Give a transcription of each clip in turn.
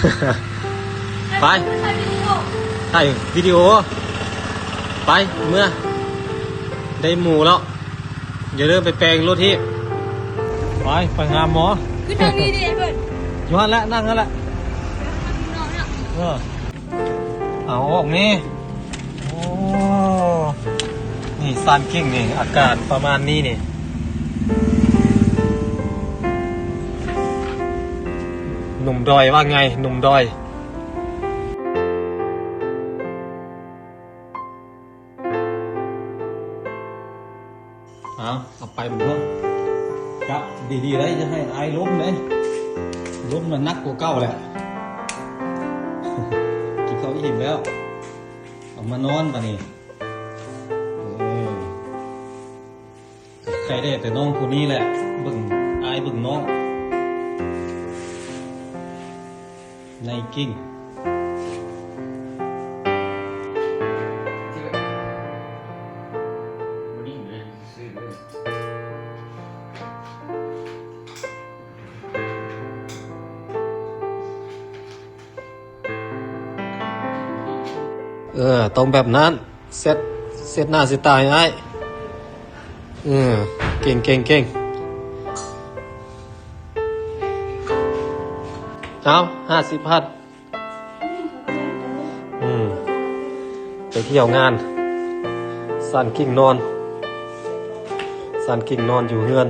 ໄປ ຖ່າຍວິດີໂອ ໄປ ເມືອ ໄດ້ໝູ່ແລ້ວ. ຢ່າລືມໄປແປງລົດຮີບ. ໄປ ໄປຫາໝໍ. ຄືທາງນີ້ເດ້ເພິ່ນ. ຢູ່ຫັ້ນແຫຼະ ນັ່ງຫັ້ນແຫຼະ. ເອີ ເອົາອອກນີ້. ໂອ້ ນີ້ຊານກິ້ງນີ້ ອາກາດປະມານນີ້ນີ້. ໜຸ່ມດອຍວ່າໄງ? ໜຸ່ມດອຍ. ເອົາ ເອົາໄປເບິ່ງເນາະ. ຈັບດີໆໄດ໋ ຢ່າໃຫ້ອ້າຍລົ້ມເດ້. ລົ້ມນະໜັກກວ່າເກົ່າແຫຼະ. ກິນເຂົ້າອີ່ມແລ້ວ ເອົາມານອນບາດນີ້. ເອີ ໄຄແດ່ແຕ່ນ້ອງຜູ້ນີ້ແຫຼະ ເບິ່ງອ້າຍເບິ່ງນ້ອງ. ໄນກິ້ງ. ເອີ ຕ້ອງແບບນັ້ນ. ເຊັດ ເຊັດໜ້າເຊັດຕາໃຫ້ອ້າຍ. ເອີ ເກັ່ງໆໆ. ເອົາ ຫ້າສິບພັນ. ອືມ ໄປທ່ຽວງານ. ຊານກິ້ງນອນ ຊານກິ້ງນອນຢູ່ເຮືອນ.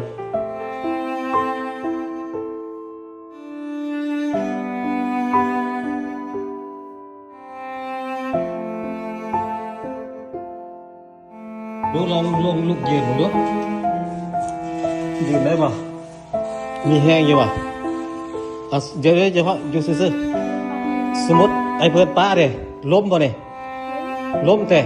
ດູ ລອງ ລອງລຸກຢືນເບິ່ງດູ ຢືນໄດ້ບໍ່? ມີແຮງຢູ່ບໍ່? ເອົາ ດຽວໆ ດຽວ ຢູ່ຊື່ໆ. ສົມມຸດໄອ້ເພິ່ນປະເດ້ ລົ້ມບໍ່ນີ້? ລົ້ມແທ້.